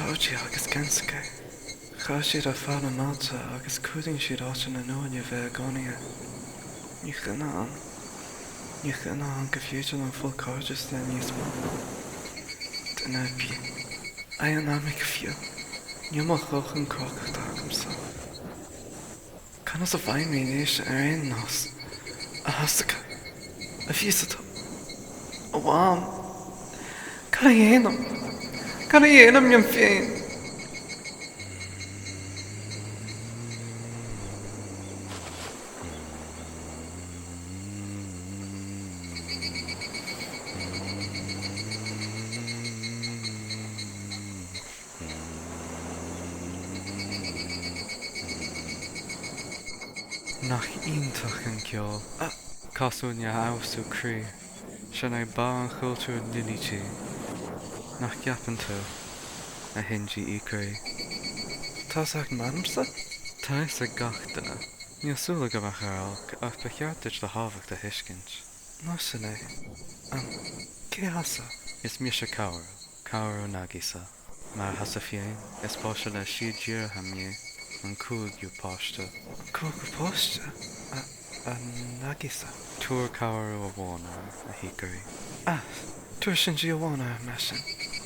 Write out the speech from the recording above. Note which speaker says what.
Speaker 1: Toji agus Kensuke. Ghabh siad ar fad na mbailte agus cuardaíonn siad áiteanna nua le bheith i gcónaí ann. Ní dhuine ann. Ní dhuine ann go féidir liom fáil cairdeas le níos mó. Duine ar bith. Ayanami go fiú. Níl mo dhóthain crógachta agamsa. Conas a bheidh mé anois ar aon nós, a Hisoka? A Mhisato? A Mham? Cad a dhéanaim? Cad a dhéanaim liom féin? Nach iontach an ceol? Cosúil le fheabhsú croí, sin é barr an chultúir dhigití, nach gceapann tú, a Shinji Ikari? Tá fhios ag m'ainmse? Tá fhios ag gach duine. Níl súil agam a chur olc, ach ba cheart duit do thábhacht a thuiscint. Mar sin é. Am, cé thusa? Is mise Kaoru. Kaoru Nagisa. Mar thusa féin, is páiste le seadeartháir mé, an cúigiú páiste. An cúigiú páiste? A, a Nagisa. Tabhair Kaoru amháin orm, a Hikari. Ah, tabhair Shinji amháin orm, mar sin.